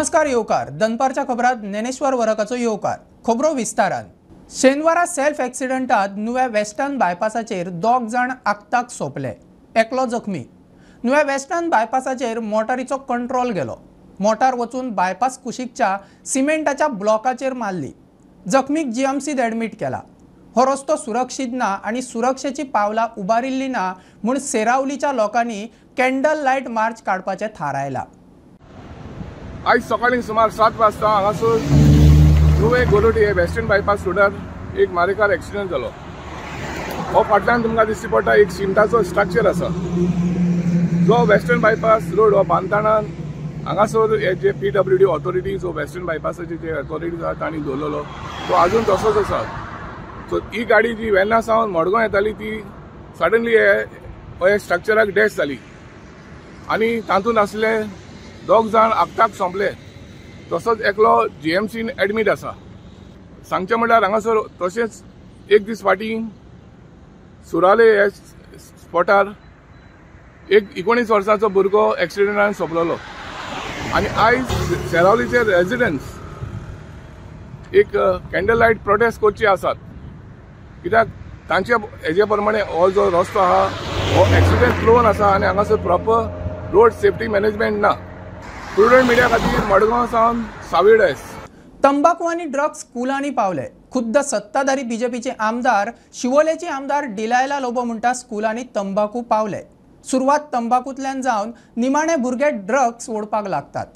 नमस्कार येवकार दनपारच्या खबरात ज्ञानेश्वर वरकाचो येवकार। खबरो विस्तारान। शेनवारा सेल्फ एक्सिडंटात नुव्या वेस्टर्न बायपासाचेर दोग जाण आक्ताक सोंपले, एकलो जखमी। नुव्या वेस्टर्न बायपासाचेर मोटारीचो कंट्रोल गेलो। मोटार वचून बायपास कुशीकच्या सिमेंटाच्या ब्लॉकाचेर मारली। जखमीक जीएमसीत एडमीट केला। हो रस्तो सुरक्षीत ना आनी सुरक्षेची पावलां उबारिल्ली ना म्हूण सेरावलीच्या लोकांनी कॅन्डल लायट मार्च काडपाचें थारायला। आयज सकाळी सुमार 7 वाजता हांगासर नुवें गोरोटी हे वेस्टर्न बायपास रोडार एक मारेकार एक्सिडंट जालो। हो फाटल्यान तुमकां दिश्टी पडटा एक सिमटाचो स्ट्रक्चर आसा जो वेस्टर्न बायपास रोड हो बांदतना हांगासर हे जे PWD authority जो वेस्टर्न बायपासाचे जे ऑथॉरिटीज आसा तांणी दवरलेलो तो आजून तसोच आसा। सो ही गाडी जी वेर्ना सावन मडगांव येताली ती सडनली हे स्ट्रक्चराक डॅश जाली आनी तातूंत आसले दोग जाण आक्ताक सोंपले, तसोच एकलो जीएमसीन एडमीट आसा। सांगचें म्हणल्यार हांगासर तशेंच एक दीस फाटीं सुराले ह्या स्पॉटार एक 19 वर्सांचो भुरगो एक्सिडंटान सोंपलेलो आनी आयज सेरावलीचे रेजिडंट्स एक कॅन्डल लायट प्रोटेस्ट करची आसात, कित्याक तांचे हेजे प्रमाणे हो जो रस्तो आहा हो एक्सिडंट प्रोन आसा आनी हांगासर प्रॉपर रोड सेफ्टी मॅनेजमेंट ना। प्रुडंट मिडिया खातीर मडगांव सावन साविड एस। तंबाकू आनी ड्रग्स स्कुलांनी पावले। खुद्द सत्ताधारी बीजेपीचे आमदार शिवोलेचे आमदार डिलायला लोबो म्हणटा स्कुलांनी तंबाकू पावले। सुरवात तंबाकूंतल्यान जावन निमाणे भुरगे ड्रग्स ओडपाक लागतात।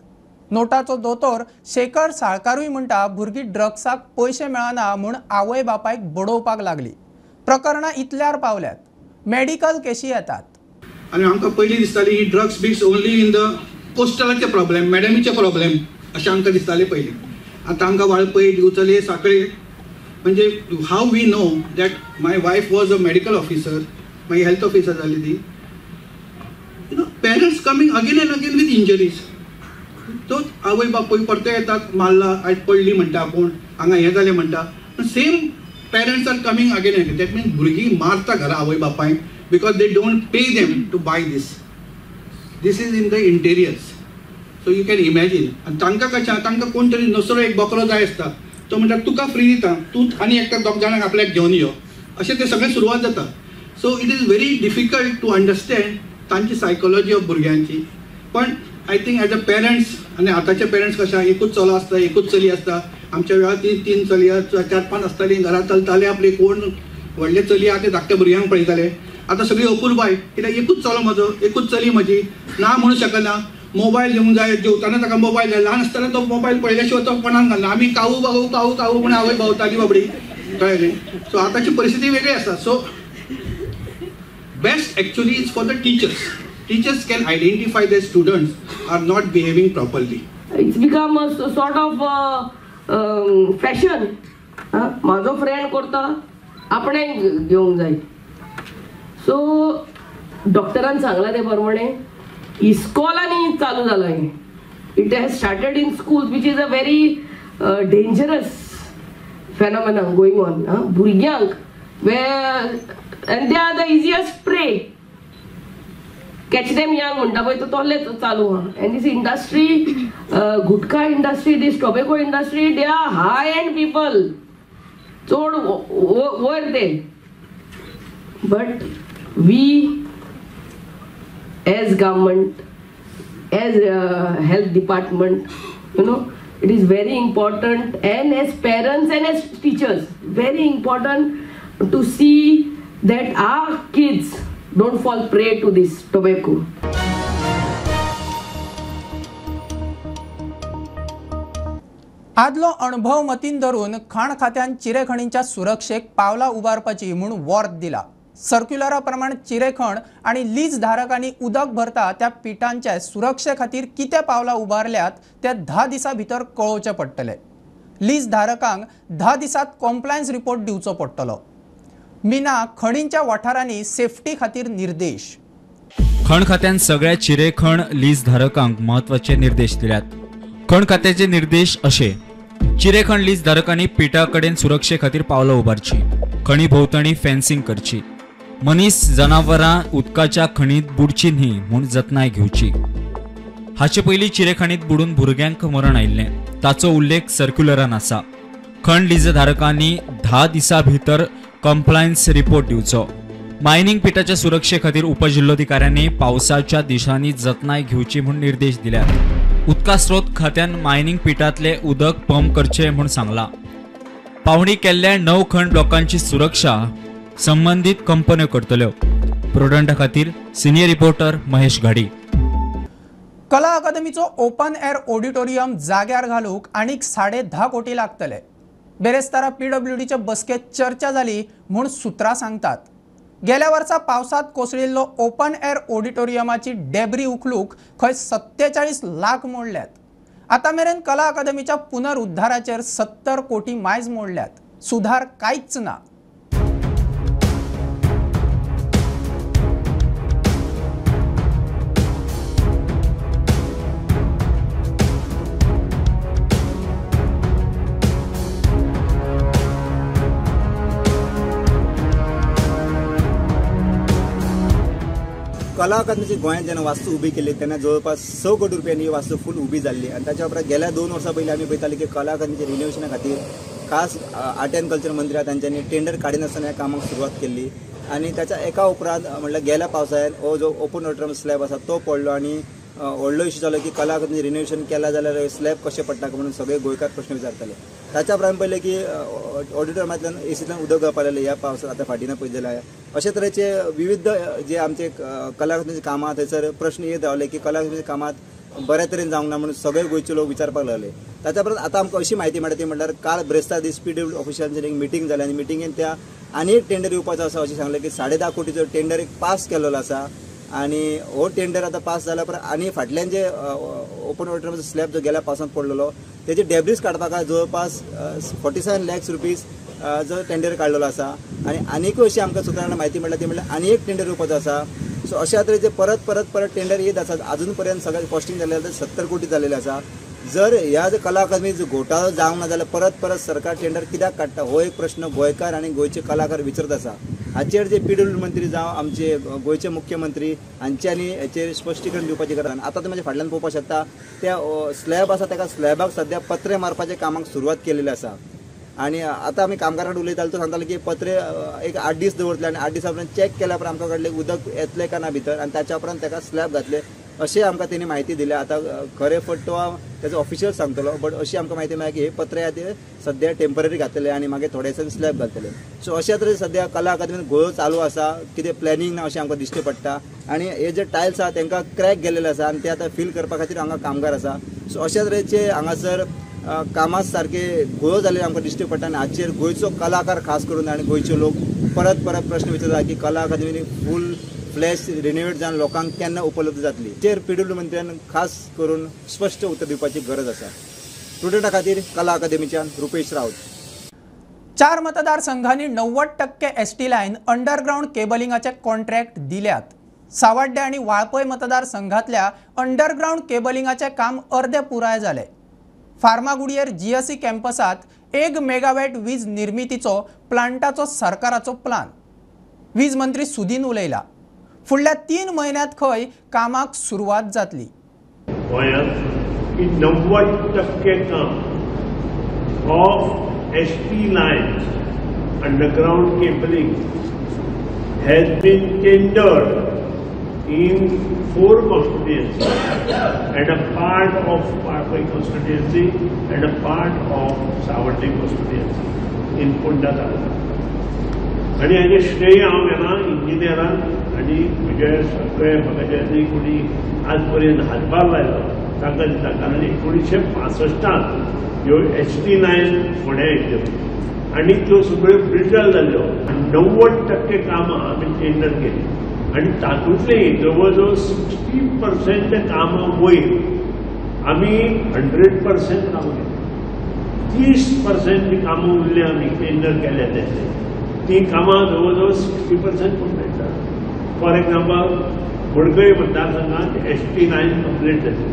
नोटाचो दोतोर शेखर साळकारूय म्हणटा भुरगीं ड्रग्साक पयशे मेळना म्हूण आवय बापायक बडोवपाक लागली। प्रकरणां इतल्यार पावल्यात, मेडिकल केशी येतात। आनी आमकां पयलीं दिसताली ही ड्रग्स बिग्स ओनली इन the कोस्टलाचे प्रॉब्लेम, मॅडमीचे प्रॉब्लेम अशें आमकां दिसताले पयलीं। आतां आमकां वाळपय, दिवचले, साखळे म्हणजे how we know that my wife was a medical officer, मागीर हेल्थ ऑफिसर जाली ती। You know parents coming again and again with injuries. तो आवय बापूय परते येतात, मारला, आयज पडली म्हणटा आपूण, हांगा हें जालें म्हणटा। Same parents are coming again and again. That means भुरगीं मारता घरा आवय बापायक because they don't pay them to buy this. This is in the interiors, so you can imagine. आनी तांकां कशें, तांकां कोण तरी नसरो एक बकरो जाय आसता, तो म्हणटा तुका फ्री दिता, तूं आनी एकट्या दोग जाणांक आपल्याक घेवन यो, अशें तें सगळें सुरवात जाता। So it is very difficult to understand तांची सायकोलॉजी ऑफ भुरग्यांची। पण I think as a parents, आनी आतांचे पेरंट्स कशें, एकूच चलो आसता, एकूच चली आसता। आमच्या वेळार 3 3 चलया 4 5 आसतालीं, घरांत चलताले आपले, कोण व्हडले चली आहा ते धाकट्या भुरग्यांक पळयताले। आतां सगळी अपुरबाय, कित्याक एकूच चलो म्हजो, एकूच चली म्हजी, ना म्हणूं शकना। मोबायल घेवंक जाय, जेवताना ताका मोबायल जाय, ल्हान आसतना तो मोबायल पळयल्या शिवाय तो कोणाक घालना। आमी काऊ बाऊ काऊ काऊ म्हूण आवय भोंवताली बाबडी, कळ्ळें न्ही। सो आतांची परिस्थिती वेगळी आसा। So best actually is for the teachers. Teachers can identify their students are not behaving properly. It's become a sort of fashion. म्हाजो फ्रेंड करता, आपणें घेवंक जाय। सो डॉक्टरान सांगलां ते प्रमाणे इस्कॉलांनी चालू जालां हें। It has started in schools, which is a very dangerous phenomena going on. भुरग्यांक way and they are the easiest prey. Catch them young म्हणटा पळय तो तोले चालू आहा। And this industry, gutka industry, this tobacco industry, they are high end people, चड वयर ते। But we as government, as health department, you know, it is very important, and as parents and as teachers, very important to see that our kids don't fall prey to this tobacco. आदलो अणभव मतीन धरून खाण खात्यान चिरेखणींच्या सुरक्षेक पावलां उबारपाची म्हूण वॉर्त दिला। सर्क्युलरा प्रमाण चिरेखण आनी लीज धारकांनी उदक भरता त्या पिठांचे सुरक्षे खातीर कितें पावलां उबारल्यात ते 10 दिसां भितर कळोवचें पडटलें। लीज धारकांक 10 दिसांत कॉम्प्लायन्स रिपोर्ट दिवचो पडटलो। मीना खणींच्या वाठारांनी सेफ्टी खातीर निर्देश। खण खात्यान सगळ्या चिरेखण लीज धारकांक म्हत्वाचे निर्देश दिल्यात। खण खात्याचे निर्देश अशे: चिरेखण लीज धारकांनी पिठा कडेन सुरक्षे खातीर पावलां उबारची, खणी भोंवतणी फेन्सिंग करची, मनीस जनावरां उदकाच्या खणीत बुडची न्ही म्हूण जतनाय घेवची। हाचे पयलीं चिरेखणीत बुडून भुरग्यांक मरण आयिल्लें, ताचो उल्लेख सर्क्युलरान आसा। खण लीजधारकांनी 10 दिसां भितर कंप्लायन्स रिपोर्ट दिवचो। मायनिंग पिटाच्या सुरक्षे खातीर उपजिल्होधिकाऱ्यांनी पावसाच्या दिसांनी जतनाय घेवची म्हूण निर्देश दिल्यात। उदका स्रोत खात्यान मायनिंग पिटांतले उदक पंप करचे म्हूण सांगला। पावणी केल्ल्या 9 खण ब्लॉकांची सुरक्षा संबंधित कंपन्यो करतल्यो। प्रुडंटा खातीर सिनियर रिपोर्टर महेश घाडी। कला अकादमीचो ओपन एअर ऑडिटोरियम जाग्यार घालूक आनीक 10.5 कोटी लागतले। बेरेस्तारा पीडब्ल्यूडीच्या बसकेत चर्चा जाली म्हूण सूत्रां सांगतात। गेल्या वर्सा पावसात कोसळिल्लो ओपन एअर ऑडिटोरियमाची डेब्री उखलूक खंय 47 लाख मोडल्यात। आतां मेरेन कला अकादमीच्या पुनरुद्धाराचेर 70 कोटी मायज मोडल्यात, सुधार कांयच ना। कला अकादमीची गोंयांत जेन्ना वास्तू उबी केली तेन्ना जवळपास 6 कोटी रुपयांनी ही वास्तू फूल उबी जाल्ली आनी ताच्या उपरांत गेल्या 2 वर्सां पयलीं आमी पळयताले की कला अकादमीच्या रिनोवेशना खातीर खास आर्ट अँड कल्चर मंत्री तांच्यांनी टेंडर काडिनासतना ह्या कामाक सुरवात केल्ली आनी ताच्या एका उपरांत म्हणल्यार गेल्या पावसाळ्यान हो जो ओपन ऑडिटोरियम स्लॅब आसा तो पडलो आनी व्हडलो इश्यू जालो की कला अकादमी रिनोवेशन केला जाल्यार स्लॅब कशें पडटा म्हणून सगळे गोंयकार प्रश्न विचारताले। ताच्या उपरांत पळयलें की ऑडिटोरियमांतल्यान एसींतल्यान उदक गळपाक लागलें ह्या पावसांत आतां फाटीं पळयत जाल्यार अशे तरेचे विविध जे आमचे कला अकादमीचे कामां थंयसर प्रश्न येत रावले की कला अकादमीच्या कामांत बऱ्या तरेन जावंक ना म्हणून सगळे गोंयचे लोक विचारपाक लागले। ताच्या उपरांत आतां आमकां अशी म्हायती मेळटा ती म्हणल्यार काल ब्रेस्तार दीस पीडब्ल्यू ऑफिसरांची एक मिटींग जाली आनी मिटिंगेन त्या आनी एक टेंडर येवपाचो आसा अशें सांगलें की 10.5 कोटीचो टेंडर एक पास केल्लो आसा आनी हो टेंडर आतां पास जाल्या उपरांत आनी फाटल्यान जे ओपन ऑडिटोरियमाचो स्लॅब जो गेल्या पावसांत पडलेलो तेजे डेब्रीज काडपाक जवळपास 47 लॅक्स रुपीज जो टेंडर काडलेलो आसा आनी आनीकूय अशी आमकां सुत्रांना म्हायती मेळटा ती म्हणल्यार आनी एक टेंडर येवपाचो आसा। सो अशा तरेचे परत परत परत टेंडर येत आसात। अजून पर्यंत सगळें कॉस्टिंग जाल्लें आसा 70 कोटी जाल्लें आसा। जर ह्या कला अकादमी जो घोटाळो जावंक ना जाल्यार परत परत सरकार टेंडर कित्याक काडटा हो एक प्रश्न गोंयकार आनी गोंयचे कलाकार विचारत आसा। हाचेर जे पीडब्ल्यू मंत्री जावं आमचे गोंयचे मुख्यमंत्री हांच्यांनी हाचेर स्पश्टीकरण दिवपाची गरज आसा। आतां तुमी फाटल्यान पळोवपाक शकता त्या स्लॅब आसा ताका स्लॅबाक सद्या पत्रे मारपाच्या कामाक सुरवात केलेली आसा आनी आतां आमी कामगारां कडेन उलयताले तो सांगताले की पत्रे एक 8 दीस दवरतले आनी 8 दिसां उपरांत चॅक केल्या उपरांत आमकां कळ्ळें उदक येतलें काय ना भितर आनी ताच्या उपरांत ताका स्लॅब घातले अशें आमकां तेणी म्हायती दिल्या। आतां खरें फट तो तेजो ऑफिशियल सांगतलो बट अशी आमकां म्हायती मेळ्ळी की हे पत्रे आहा ते सद्या टेंपररी घातले आनी मागीर थोडे दिसान स्लॅब घालतले। सो अशा तरेन सद्या कला अकादमीन घोळ चालू आसा, कितें प्लॅनिंग ना अशें आमकां दिश्टी पडटा आनी हे जे टायल्स आहा तांकां क्रॅक गेल्लेले आसा आनी ते आतां फील करपा खातीर हांगा कामगार आसा। सो अशा तरेचे हांगासर कामां सारके घोळ जाल्ले आमकां दिश्टी पडटा आनी हाचेर गोंयचो कलाकार खास करून आनी गोंयचे लोक परत परत प्रश्न विचारता की कला अकादमीन फूल फ्लॅश रिनोवेट जावन लोकांक केन्ना उपलब्ध जातली चेर पीडब्ल्यू मंत्र्यान खास करून स्पश्ट उत्तर दिवपाची गरज आसा। प्रुडंटा खातीर कला अकादमीच्यान रुपेश राऊत। 4 मतदारसंघांनी 90% एसटी लायन अंडरग्रावंड केबलिंगाचे कॉन्ट्रॅक्ट दिल्यात। सावाड्डे आनी वाळपय मतदारसंघातल्या अंडरग्रावंड केबलिंगाचे काम अर्दे पुराय जाले। फार्मागुडयेर जीएससी कॅम्पसात 1 मेगावॅट वीज निर्मितीचो प्लांटाचो सरकाराचो प्लान वीज मंत्री सुदीन उलयला। फुडल्या 3 म्हयन्यांत खंय कामाक सुरवात जातली। गोंयांत 90% काम of ST lines underground cabling has been tendered in 4 constituencies and a part of Valpoi constituency and a part of Savarde constituency in Ponda taluka. आनी हाजें श्रेय हांव घेना इंजिनियरांक आनी म्हजे सगळे म्हाका जे कोणी आज पर्यंत हातभार लायलो तांकां दिता, कारण 1965 ह्यो एस टी लायन फोंड्या येयल्ल्यो आनी त्यो सगळ्यो ब्रिटल जाल्ल्यो। 90% कामां आमी टेंडर केली आनी तातूंतली जवळ जवळ 60% कामां वयर आमी 100% कामां केली। 30% जी कामां उरली आमी टेंडर केल्या तेतली ती कामां जवळ जवळ 60% कंप्लीट जाली। फॉर एक्झाम्पल मडकय मतदारसंघात एस टी लायन कंप्लीट जाली,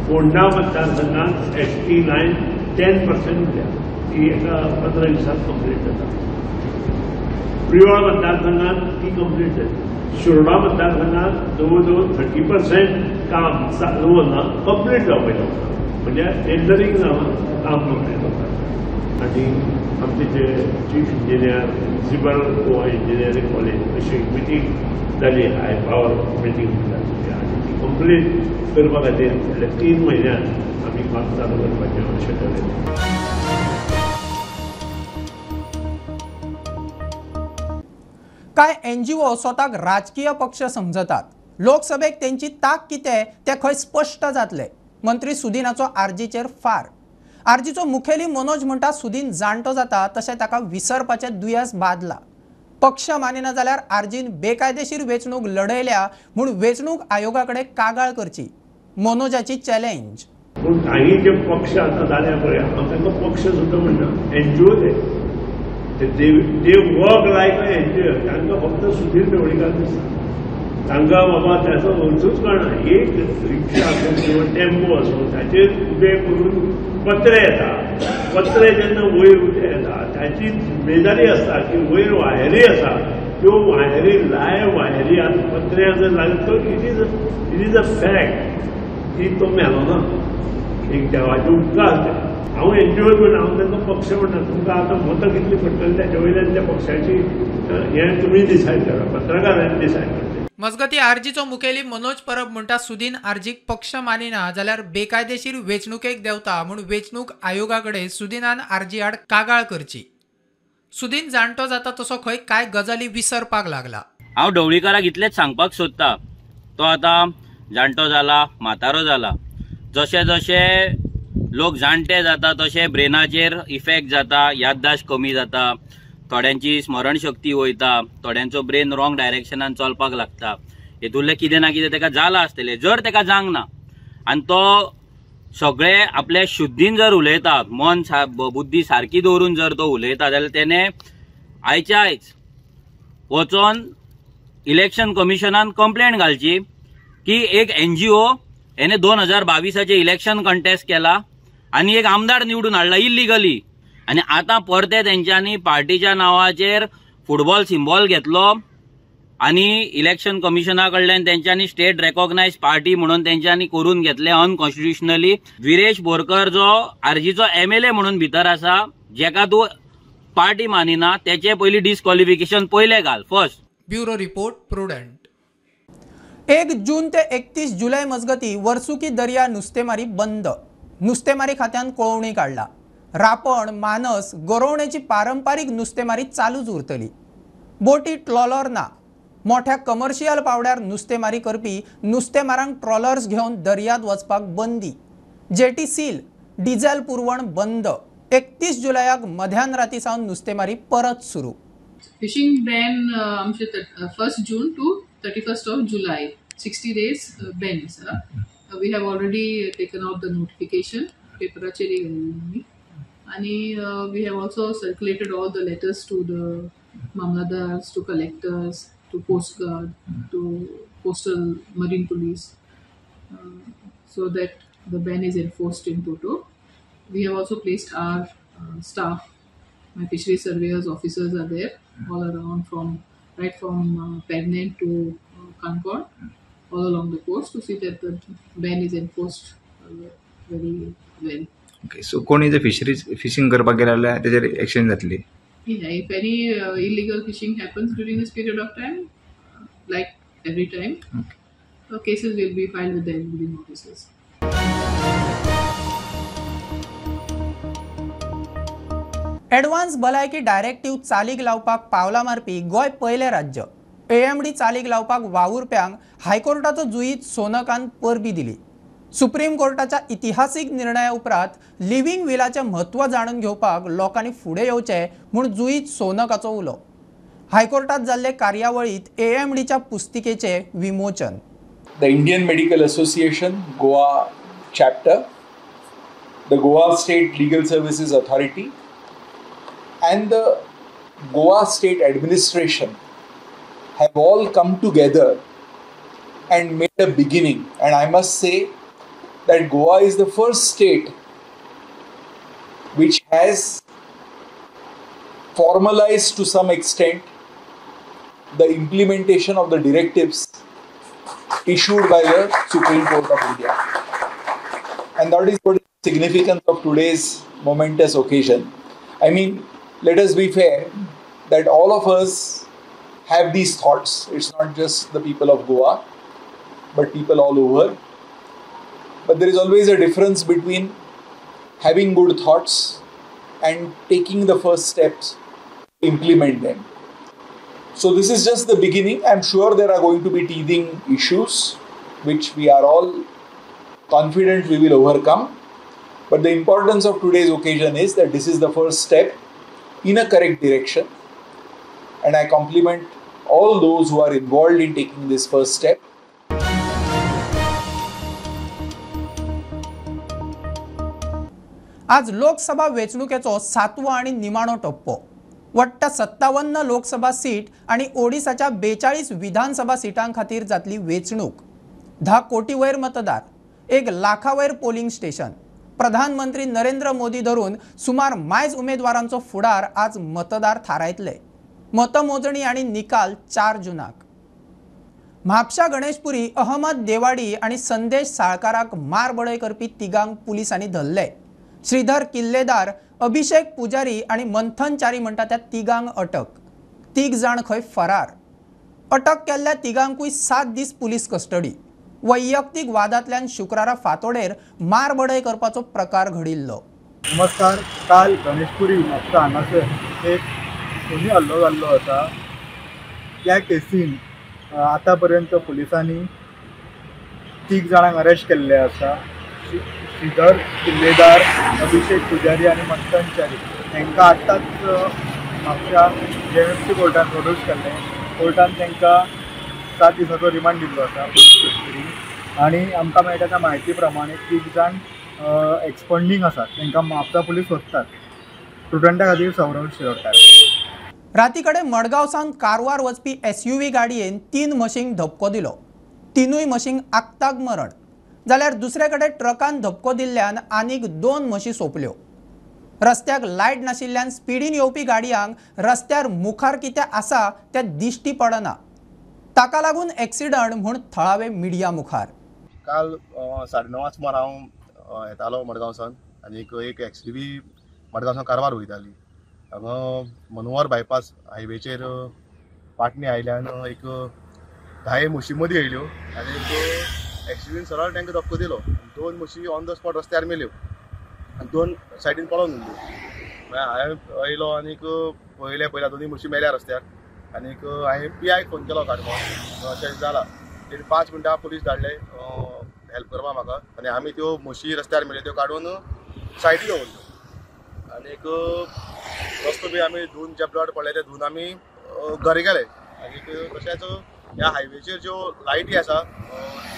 फोंडा मतदारसंघात एस टी लायन 10% उरल्या, ती एका 15 दिसांत कंप्लीट जाता। प्रियोळ मतदारसंघात ती कंप्लीट जाली, शिरोडा मतदारसंघात जवळ जवळ 30% काम चालू ना, कंप्लीट जावपाचें आसा, म्हणजे टेंडरींग जावन काम कंप्लीट जावपाचें. आनी आमचे जे chief engineer, principal Goa engineering college अशी मिटींग जाली, हाय पावर मिटींग जाली आनी ती कंप्लीट करपा खातीर फुडल्या 3 म्हयन्यान आमी काम चालू करपाचें अशें ठरयलें. कांय एनजीओ स्वताक राजकीय पक्ष समजतात. लोकसभेक तेंची ताक कितें तें खंय स्पश्ट जातलें. मंत्री सुदिनाचो आरजीचेर फार. आरजीचो मुखेली मनोज म्हणटा सुदीन जाणटो जाता तशें ताका विसरपाचें दुयेंस बादला. पक्ष मानिना जाल्यार आरजीन बेकायदेशीर वेंचणूक लढयल्या म्हूण वेंचणूक आयोगा कडेन कागाळ करची. मनोजाची चॅलेंज. पूण काही जे पक्ष आतां जाले पळय, हांव तांकां पक्ष सुद्दां म्हणना, एनजीओ ते they work like a NGO. तांकां फक्त सुधीर ढवळीकार दिसता, तांकां बाबा ताचो अर्थूच कळना. एक रिक्षा आसूं किंवा टेम्पो आसूं ताचेर उबे करून पत्रे येता, पत्रे जेन्ना वयर उबे येता ताची जिम्मेदारी आसता की वयर वायरी आसा, त्यो वायरी लायव वायरी आनी पत्र्या जर लागत तर it is a fact की तो मेलो ना, एक देवाचे उपकार ते. हांव एनजीओ म्हणटा, हांव तांकां पक्ष म्हणटा, तुमकां आतां मतां कितलीं पडटलीं ताचे वयल्यान त्या पक्षाची हें तुमी डिसायड करा, पत्रकारांनी डिसायड करचें. मजगती आरजीचो मुखेली मनोज परब म्हणटा सुदीन आरजीक पक्ष मानिना जाल्यार बेकायदेशीर वेंचणुकेक देंवता म्हूण वेंचणूक आयोगा कडेन सुदिनान आरजी आड कागाळ करची. सुदीन जाणटो जाता तसो खंय कांय गजाली विसरपाक लागला. हांव ढवळीकाराक इतलेंच सांगपाक सोदता, तो आतां जाणटो जाला, म्हातारो जाला. जशे जशे लोक जाणटे जाता तशे ब्रेनाचेर इफेक्ट जाता, याददाश्त कमी जाता, थोड्यांची स्मरणशक्ती वयता, थोड्यांचो ब्रेन रॉंग डायरेक्शनान चलपाक लागता. हेतूंतलें कितें ना कितें ताका जालां आसतलें. जर ताका जावंक ना आनी तो सगळे आपल्या शुद्धीन जर उलयता, मन बुद्धी सारकी दवरून जर तो उलयता जाल्यार तेणें आयच्या आयज वचोन इलेक्शन कमिशनान कंप्लेन घालची की एक एनजीओ हेणे 2022 इलेक्शन कंटेस्ट केला आनी एक आमदार निवडून हाडला इल्लिगली, आनी आतां परते तेंच्यांनी पार्टीच्या नांवाचेर फुटबॉल सिम्बॉल घेतलो आनी इलेक्शन कमिशना कडल्यान तेंच्यांनी स्टेट रेकॉग्नायज पार्टी म्हणून तेंच्यांनी करून घेतले अनकॉन्स्टिट्युशनली. विरेश बोरकर जो आरजीचो एमएलए म्हणून भितर आसा, जेका तूं पार्टी मानिना, तेचे पयलीं डिस्क्वॉलिफिकेशन पयलें घाल फर्स्ट. Bureau report, Prudent. 1 जून ते 31 जुलय मजगती वर्सुकी दर्या नुस्तेमारी बंद. नुस्तेमारी खात्यान कळोवणी काडला. रापण, मानस, गरोवणेची पारंपारीक नुस्तेमारी चालूच उरतली. बोटी ट्रॉलर ना. मोठ्या कमर्शियल पावड्यार नुस्तेमारी करपी नुस्तेमारांक ट्रॉलर्स घेवन दर्यांत वचपाक बंदी. जेटी सील, डिझेल पुरवण बंद. 31 जुलयाक मध्यान राती सावन नुस्तेमारी परत सुरू. फिशिंग बॅन आमचे 1 June to 31st of July, 60 days ban आसा. We have already taken out the notification, पेपराचेर घाल्ली आनी we have also circulated all the letters to the mamlatdars, to collectors, to coast guard, to coastal marine police, so that the ban is enforced in toto. We have also placed our staff, my fishery surveyors, officers are there all around, from right from Pernem to Concord, all along the coast to see that the ban is enforced very well. Okay, so कोणी जर fisheries fishing करपाक गेले जाल्यार तेजेर action जातली? Yeah, if any illegal fishing happens during this period of time, like every time, okay, cases will be filed with the including officers. Advance भलायकी directive चालीक लावपाक पावलां मारपी गोंय पयलें राज्य. एएमडी चालीक लावपाक वावुरप्यांक हायकोर्टाचो जुईज सोनकान परबी दिली. सुप्रीम कोर्टाच्या इतिहासीक निर्णया उपरांत लिव्हिंग विलाचें म्हत्व जाणून घेवपाक लोकांनी फुडें येवचें म्हूण जुईज सोनकाचो उलो. हायकोर्टात जाल्ले कार्यावळींत एएमडीच्या पुस्तिकेचें विमोचन. The Indian Medical Association Goa chapter, the Goa State Legal Services Authority and the Goa State Administration have all come together and made a beginning. And I must say that Goa is the first state which has formalized to some extent the implementation of the directives issued by the Supreme Court of India. And that is what is the significance of today's momentous occasion. I mean, let us be fair that all of us have these thoughts. It's not just the people of Goa, but people all over. But there is always a difference between having good thoughts and taking the first steps to implement them. So this is just the beginning. I'm sure there are going to be teething issues, which we are all confident we will overcome. But the importance of today's occasion is that this is the first step in a correct direction. And I compliment all those who are involved in taking this first step. आज लोकसभा वेंचणुकेचो सातवो आनी निमाणो टप्पो. वट्ट 57 Lok Sabha seat आनी ओडिसाच्या 42 विधानसभा सिटां खातीर जातली वेंचणूक. 10 कोटी वयर मतदार, 1 लाखा वयर पोलिंग स्टेशन. प्रधानमंत्री नरेंद्र मोदी धरून सुमार मायज उमेदवारांचो फुडार आज मतदार थारायतले. मतमोजणी आनी निकाल 4 जूनाक. म्हापशा गणेशपुरी अहमद देवाडी आनी संदेश साळकाराक मारबडय करपी तिगांक पुलिसांनी धरले. श्रीधर किल्लेदार, अभिषेक पुजारी आनी मंथन च्यारी म्हणटा त्या तिगांक अटक. 3 जाण खंय फरार. अटक केल्ल्या तिगांकूय 7 दीस पुलीस कस्टडी. वैयक्तीक वादांतल्यान शुक्रारा फातोडेर मारबडय करपाचो प्रकार घडिल्लो. नमस्कार. काल गणेशपुरी म्हापसा हांगासर एक खुनी हल्लो जाल्लो आसा. त्या केसीन आतां पर्यंत पुलिसांनी 3 जाणांक अरेस्ट केल्ले आसा. श्रीधर किल्लेदार, अभिषेक पुजारी आनी मंथन च्यारी हांकां आत्ताच म्हापशा JMFC कोर्टान प्रोड्यूस केल्लें. कोर्टान तांकां 7 दिसाचो रिमांड दिल्लो आसा पुलीस कस्टडीन. आनी आमकां मेळटा त्या म्हायती प्रमाणे 3 जाण एक्सपंडींग आसात. तांकां म्हापसा पुलीस सोदतात. स्टुडंटा खातीर सौरव शिरोडकार. राती कडेन मडगांव सावन कारवार वचपी SUV गाडयेन 3 म्हशींक धपको दिलो. 3 म्हशींक आक्ताक मरण. जाल्यार दुसरे कडेन ट्रकान धपको दिल्ल्यान आनीक 2 म्हशी सोंपल्यो. रस्त्याक लायट नाशिल्ल्यान स्पिडीन येवपी गाडयांक रस्त्यार मुखार कितें आसा तें दिश्टी पडना. ताका लागून एक्सिडंट म्हूण थळावे मिडिया मुखार. काल 9:30 सुमार हांव येतालो मडगांव सावन आनी एक XUV Madgaon सावन कारवार वयताली. हांगा मनोहर बायपास हायवेचेर पाटणी आयल्यान एक 10 म्हशी मदीं येयल्यो आनी एक XUVन सरळ तांकां धपको दिलो. 2 म्हशी ऑन the spot रस्त्यार मेल्यो आनी 2 सायडीन पळोवन उरल्यो. मागीर हांवें येयलो आनीक पळयलें, पयल्या 2 म्हशी मेल्या रस्त्यार. आनीक हांवें PI phone केलो काडपाक, अशें जालां. तेणी 5 मिनटां पुलीस धाडले हेल्प करपाक म्हाका आनी आमी त्यो म्हशी रस्त्यार मेल्यो त्यो काडून सायडीन दवरल्यो. आनीक रस्तो बी आमी धुवन, जे ब्लड पडले ते धुवन आमी घरा गेले. आनीक तशेंच ह्या हायवेचेर ज्यो लायटी आसा,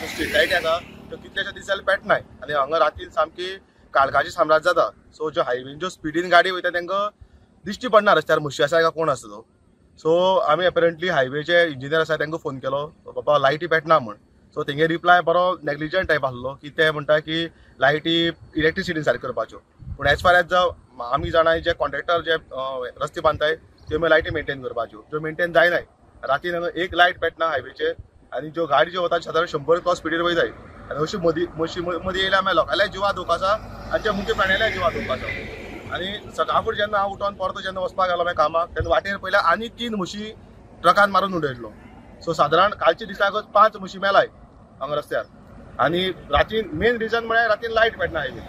स्ट्रीट लायटी आसा, त्यो कितल्याश्या दीस जाले पेटनाय आनी हांगा रातीन सामकी काळखाची साम्राज्य जाता. सो ज्यो हायवेन ज्यो स्पिडीन गाडी वयता तांकां दिश्टी पडना रस्त्यार म्हशी आसा काय कोण आसा तो. सो आमी अपरंटली हायवेचे इंजिनियर आसा तांकां फोन केलो, बाबा लायटी पेटना म्हूण. सो तेंगे रिप्लाय बरो नेग्लिजंट टायप आसलो की ते म्हणटा की लायटी इलेक्ट्रिसिटीन सारक्यो करपाच्यो. पूण एज फार एज आमी जाणा जे कॉन्ट्रॅक्टर जे रस्ते बांदताय त्यो मागीर लायटी मेनटेन करपाच्यो, ज्यो मेनटेन जायनाय. रातीन हांगा एक लायट पेटना हायवेचेर आनी ज्यो गाडी ज्यो वता सादारण 100 क्रॉस स्पिडीर वयताय आनी अशी मदीं म्हशी मदीं येयल्यार मागीर लोकांल्या जिवा धोको आसा आनी त्या मुख्य प्राण्याल्याय जिवा धोको आसा. आनी सकाळ फुडें जेन्ना हांव उठोन परतो जेन्ना वचपाक गेलो मागीर कामाक तेन्ना वाटेर पयल्यार आनी 3 म्हशी ट्रकान मारून उडयल्लो. सो सादारण कालच्या दिसाकच 5 म्हशी मेलाय हांगा रस्त्यार. आनी रातीन मेन रिजन म्हळ्यार रातीन लायट पेटना हायवे,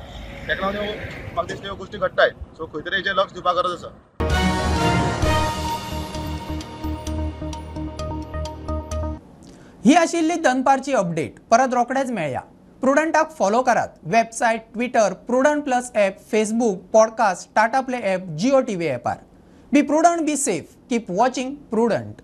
ताका लागून म्हाका दिसता ह्यो गोश्टी घडटाय. सो खंय तरी हेचेर लक्ष दिवपाक गरज आसा. ही आशिल्ली दनपारची अपडेट. परत रोखडेच मेळया. प्रुडंटाक फॉलो करात. Website, Twitter, Prudent plus app, Facebook, podcast, Tata Play app, Jio TV ॲपार. Be prudent, be safe, keep watching Prudent.